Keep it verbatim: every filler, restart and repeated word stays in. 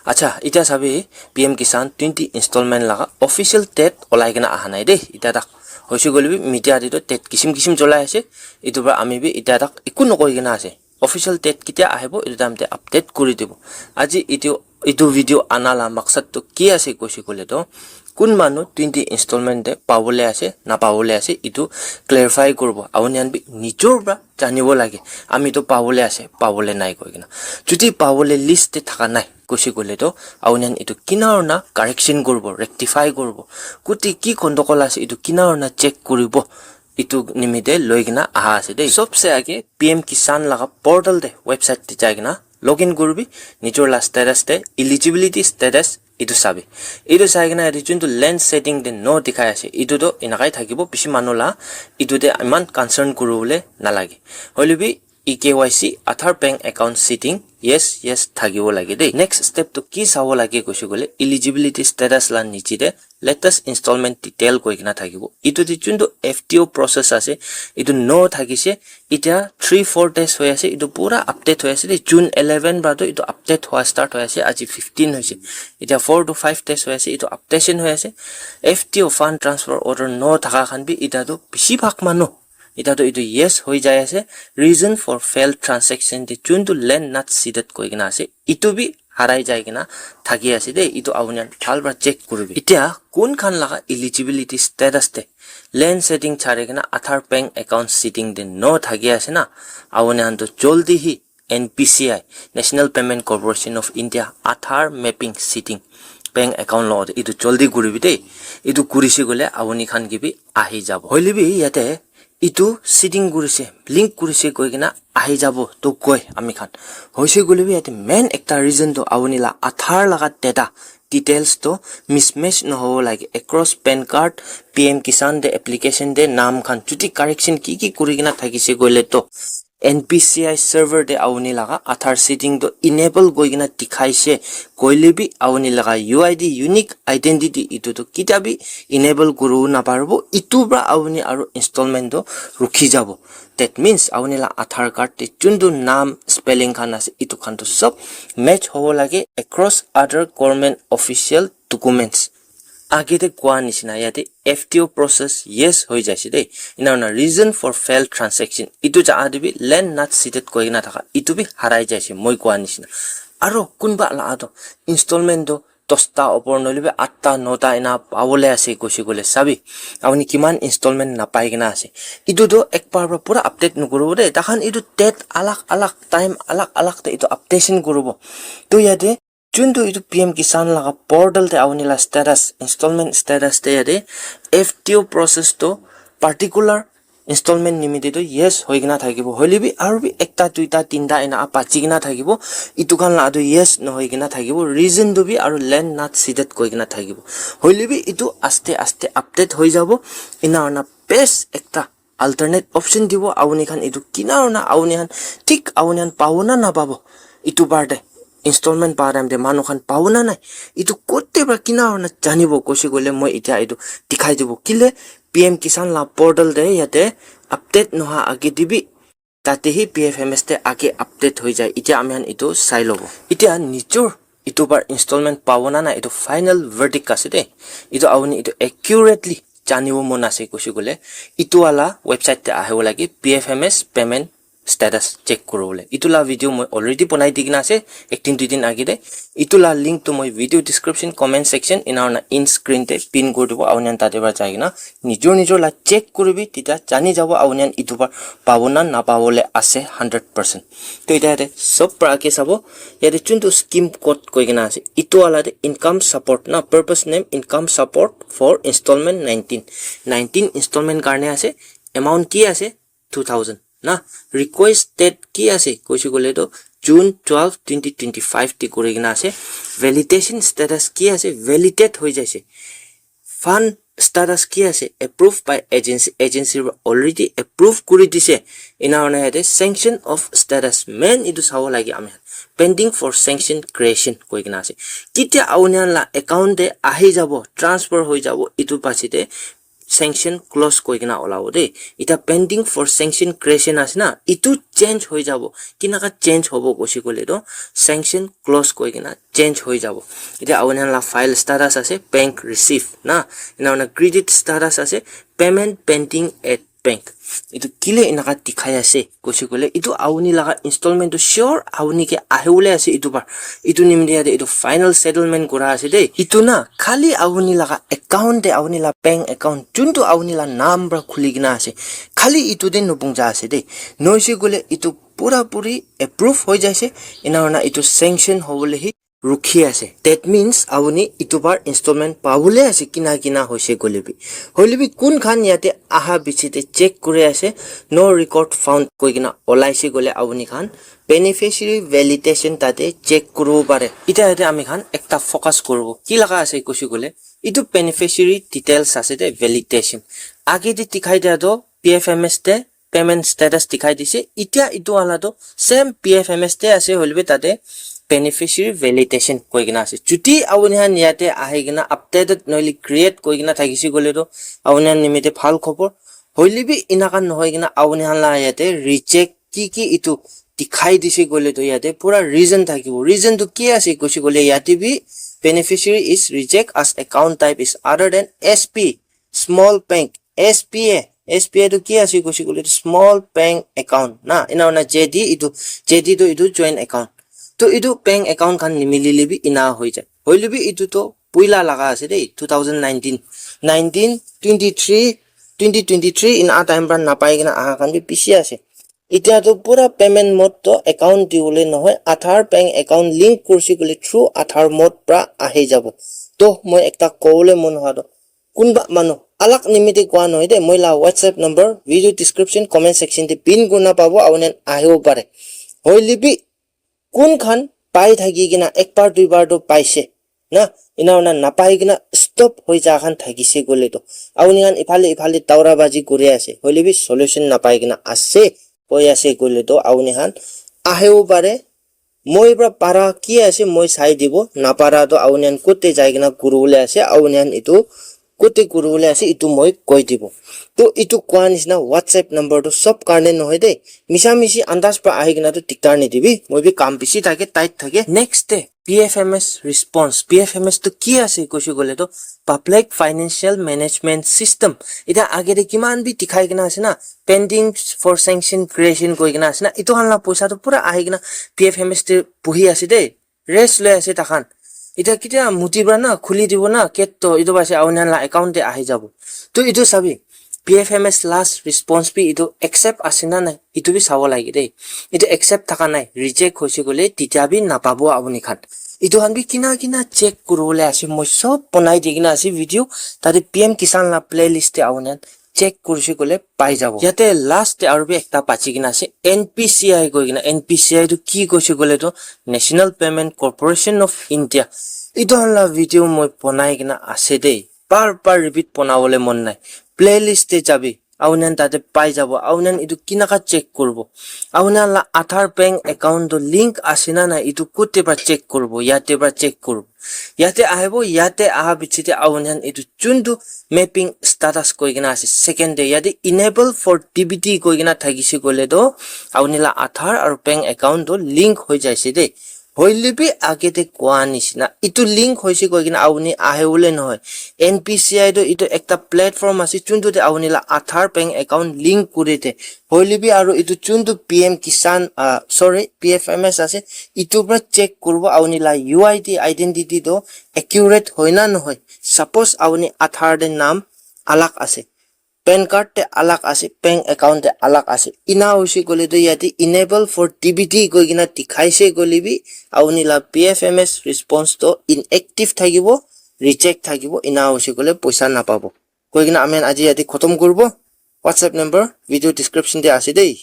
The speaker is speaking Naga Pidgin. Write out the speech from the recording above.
Acha, etiya sabi, P M Kisan twenty installment laga official date olai kena aha nai de, etiya tak. Hoise koile bi media te toh date kisim kisim cholai ase, etu para ami bi etiya tak eku nokoi kena ase. Official date ketia ahibo, etu time te update kuri dibo. Aji etu, etu video ana la maksad toh ki ase koise koile toh, kun manu twenty installment te pabole ase, napabole ase, etu clarify kuribo. Apuni khan bi nijor para janibo lage, ami toh pabole ase, pabole nai koi kena. Jodi pabole list te thaka nai koise koile toh, apuni khan etu kina hoina correction kuribo, rectify kuribo. Kuti ki gondogol ase, etu kina hoina check kuribo. Etu nimite loi kena aha ase de. Sobse age P M Kisan laga portal te, website te jai kena login kuribi, nijor la status te, eligibility status, etu sabi. Etu sai kena yate juntu land setting te no dikhai ase, etu toh enakai thakibo, bishi manu la etu te iman concern kuribole nalage. Hoile bi E K Y C, Aadhaar bank account setting, yes, yes thakibo lage de. Next step toh ki sabo lage koise koile, eligibility status la niche te latest installment detail koi kena thakibo. Etu te juntu F T O process ase, etu no thakise, etiya three four days hoi ase, etu pura update hoi ase de. June eleven para toh etu update hua start hoi ase, aji fifteen hoise. Etiya four to five days hoi ase, etu updation hoi ase. F T O fund transfer order no thaka khan bi etiya toh bishi bhag manu, etiya toh etu yes hoi jai ase. Reason for failed transaction te juntu land not ceded koi kena ase, etu bi harai jai kena thaki ase de, etu apuni khan bhal para check kuribi. Etiya kun khan laga eligibility status te land setting chari kena Aadhaar bank account setting te no thaki ase na, apuni khan toh joldi hi N P C I, National Payment Corporation of India, Aadhaar mapping setting bank account lo etu joldi kuribi de. Etu kurise koile apuni khan ke bi ahi jabo. Hoile bi yate etu setting kurise, link kurise koi kena ahi jabo toh koi ami khan. Hoise koile bi yate main ekta reason toh apuni la Aadhaar laga data details toh mismatch nohobo lage across PAN card, P M Kisan te application te naam khan chuti correction ki ki kuri kena thakise koile toh N P C I server te apuni laga Aadhaar setting toh enable koi kena dikhaise koile bi apuni laga U I D, unique identity, etu toh ketia bi enable kuribo naparibo. Etu para apuni aru installment toh rukhi jabo. That means apuni la Aadhaar card te juntu naam spelling khan ase etu khan toh sob match hobo lage across other government official documents. Age te koa nishina yate F T O process yes hoi jaise de. Ena hoina reason for failed transaction etu jaga te bi land not ceded koi kena thaka etu bi harai jaise moi koa nishina. Aro kunba la ato installment toh dosta opor nohoile bi atta nota ena pabole ase koise koile sabi. Apuni kiman installment napai kena ase. Etu toh ek bar para pura update nokuribo de. Takhan etu date alag alag, time alag alag te etu updation kuribo. Toh yate juntu etu P M Kisan laga portal te apuni la status, installment status te yate F T O process toh particular installment nimite toh yes hoi kena thakibo. Hoile bi aru bi ekta, duita, tinta ena bachi kena thakibo. Etu khan la toh yes nohoi kena thakibo. Reason toh bi aru land not ceded koi kena thakibo. Hoile bi etu aste aste update hoi jabo. Ena hoina best ekta alternate option dibo apuni khan etu kina hoina apuni khan thik apuni khan pabo na napabo. Etu bar te installment pa time te manu khan pabo na nai, etu kote para kina hoina janibo koise koile moi etiya etu dikhai dibo. Kile P M Kisan la portal te yate update noha age te bi tate hi P F M S te age update hoi jai. Etiya ami khan etu sai lobo. Etiya nijor etu bar installment pabo na nai etu final verdict ase de. Etu apuni etu accurately janibo mon ase koise koile etu wala website te ahibo lage P F M S payment status check kuribole. Etu la video moi already bonai di kena ase ek din dui din age te. Etu la link toh moi video description, comment section ena hoina end screen te pin kuri dibo. Apuni khan tate para jai kena nijor nijor la check kuribi, tita jani jabo apuni khan etu para pabo na napabole ase hundred percent. Toh etiya yate sob para age sabo, yate juntu scheme code koi kena ase, etu wala te income support na, purpose name income support for installment nineteen, nineteen installment karne ase, amount ki ase, two thousand na. Request date ki ase koise koile toh June twelve, twenty twenty-five te kuri kena ase. Validation status ki ase, validate hoi jaise. Fund status ki ase, approved by agency, agency already approve kuri dise. Ena hoina yate sanction of status main etu sabo lage ami khan. Pending for sanction creation koi kena ase. Ketia apuni khan la account te ahi jabo, transfer hoi jabo, etu pache te sanction clause koi kena olabo de. Ita pending for sanction creation ase na, itu change hoi jabo. Kinaka change hobo koise koile to sanction clause koi kena change hoi jabo. Ita auni khan la file status ase bank receive na, ena na credit status ase payment pending at bank. Itu kile enaka dikhai ase koise koile itu auni laga installment to sure auni ke ahibole ase itu bar. Itu nimite yate itu final settlement kura ase de. Itu na khali auni laga account te auni la bank account juntu auni la naam para khuli kena ase. Khali itu de nubung ja ase de. Noise koile itu pura puri approve hoi jaise. Ena na itu sanction hobole hi rukhi ase. That means auni itu bar installment pabole ase kina kina hoise koile bi. Hoile bi kun khan yate aha bichi te check kuri ase, no record found koi kena olaise koile auni khan beneficiary validation tate check kuribo pare. Ita yate ami khan ekta focus kuribo. Ki laga ase koise koile itu beneficiary details ase de validation. Age de dikhai dia to P F M S te payment status dikhai dise. Itya itu wala to same P F M S te ase hoile bi tate beneficiary validation koi kena ase. Juti auni khan yate ahi kena updated nohole create koi kena thakise koile to auni khan nimite bhal khobor. Hoile bi enaka nohoi kena auni khan la yate reject ki ki itu dikhai dise koile to yate pura reason thakibo. Reason to ki ase koise koile yate bi beneficiary is reject as account type is other than S P, small bank, S P A. S P A tu ki ase koise koile tu small bank account na, ena na J D itu, J D tu itu joint account. To itu bank account khan nimilile bi ena hoi jai. Hoile bi itu to puila laga ase de, two thousand nineteen, nineteen, twenty-three, twenty twenty-three ena time para napai kena aha khan bi bishi ase. Itya tu pura payment mode to account diwole nohoi, Aadhaar bank account link kursi koile through Aadhaar mode pra ahi jabo. To moi ekta kobole mon howa to, kunba manu alak nimite kowa nohoi de, moi la WhatsApp number video description comment section te pin kurna pabo, auni khan ahibo pare. Hoile bi kun khan pai thaki kena ek bar dui bar to paise na, ena na napai kena stop hoi ja khan thakise koile to auni khan iphale iphale daura baji kuri ase, hoile bi solution napai kena ase koi ase koile to auni khan ahibo pare. Moi pra para ki ase moi sai dibo, napara to auni khan kote jai kena kuribole ase, auni khan itu kote kuribole ase itu moi koi dibo. To itu kowa nishina WhatsApp number to sob karne nohoi de, misa misi andas pra ahi kena to diktar nidibi, moi bi kam bishi thake, tight thake. Next day P F M S response, P F M S to ki ase koise koile to public financial management system. Ita age de kiman bi dikhai kena ase na, pending for sanction creation koi kena ase na, itu khan la poisa to pura ahi kena P F M S te buhi ase de, rest loi ase takhan. Ita kitia muti pra na khuli dibo na ket to itu base auni khan la account te ahi jabo. To itu sabi, P F M S last response bi itu accept ase na nai, itu bi sabo lage de. Itu accept thaka nai, reject hoise koile titya bi napabo auni khan. Itu khan bi kina kina check kuribole ase, moi sob banai di kena ase video, tate P M Kisan la playlist te auni khan check kurise koile pai jabo. Yate last te aru bi ekta bachi kena ase, N P C I koi kena. N P C I tu ki koise koile to National Payment Corporation of India. Itu khan la video moi banai kena ase de, bar bar repeat banabole mon nai. Playlist te jabi, auni khan tate pai jabo. Auni khan itu kinaka check kuribo, auni khan la Aadhaar bank account to link ase na nai, itu kote pra check kuribo, yate pra check kuribo. Yate ahibo, yate aha bichi te auni khan itu juntu mapping status koi kena ase, second day yate enable for D B T koi kena thakise koile to auni la Aadhaar aru bank account to link hoi jaise de. Hoile bi age te kowa nishina itu link hoise koi kena auni ahibole nohoi. N P C I to itu ekta platform ase juntu te auni la Aadhaar bank account link kuri de. Hoile bi aru itu juntu P M Kisan, ah, sorry, P F M S ase, itu pra check kuribo auni la U I D identity to accurate hoi na nohoi. Suppose auni Aadhaar te naam alag ase, PAN card te alag ase, bank account te alag ase, ena hoise koile to yate enable for D B T koi kena dikhaise koile bi auni la P F M S response to inactive thakibo, reject thakibo, ena hoise koile poisa napabo. Koi kena ami khan aji yate khotom kuribo. WhatsApp number video description te ase de.